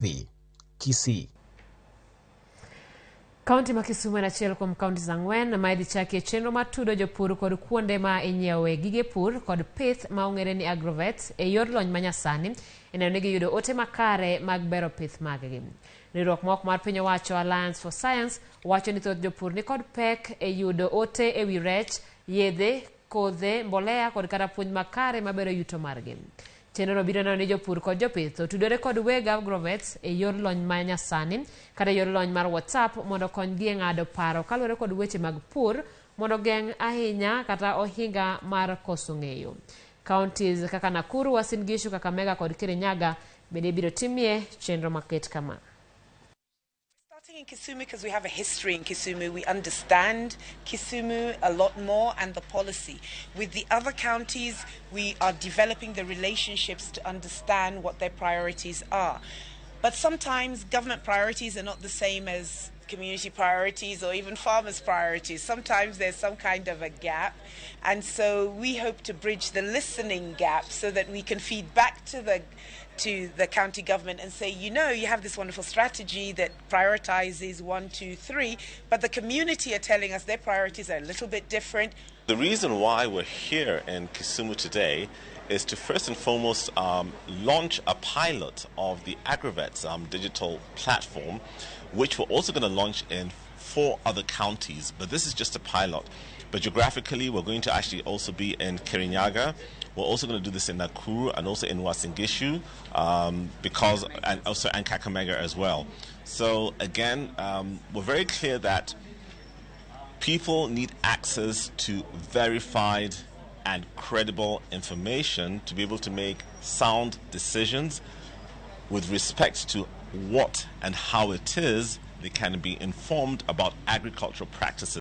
Dhi Kisii. Kaunti ma Kisumu en achiel kuom counties 4 ma idhi chakie chenro mar tudo jopur kod kuonde ma inyiewe gige pur kod pith ma ong'ere ni agrovets e yor lony manyasani e neno ni giyudo ote makare mag bero pith maggi. Riwruok mok mar piny owacho Alliance for Science wacho ni thoth jopur nikod pek e yudo ote e wi rech, yedhe, kodhe, mbolea kod kata puonj makare mabero yuto margi. Chenrono biro neno ni jopur kod jopith otudore kod weg agrovets e yor lony ma nyasani kata e yor lony mar WhatsApp mondo okonygi e ng'ado paro kaluwore kod weche mag pur mondo ogeng' ahinya kata ohinga mar koso ng'eyo. Counties kaka Nakuru, Uasin Gishu, Kakamega kod Kirinyaga bende ibiro timie chenro maket kama. Starting in Kisumu because we have a history in Kisumu. We understand Kisumu a lot more and the policy. With the other counties, we are developing the relationships to understand what their priorities are. But sometimes government priorities are not the same as community priorities or even farmers' priorities. Sometimes there's some kind of a gap. And so we hope to bridge the listening gap so that we can feed back to the county government and say, you know, you have this wonderful strategy that prioritizes 1, 2, 3, but the community are telling us their priorities are a little bit different. The reason why we're here in Kisumu today is to first and foremost launch a pilot of the Agrovets digital platform, which we're also going to launch in 4 other counties, but this is just a pilot. But geographically, we're going to actually also be in Kirinyaga. We're also going to do this in Nakuru and also in Uasin Gishu, and also in Kakamega as well. So again, we're very clear that people need access to verified and credible information to be able to make sound decisions with respect to what and how it is they can be informed about agricultural practices.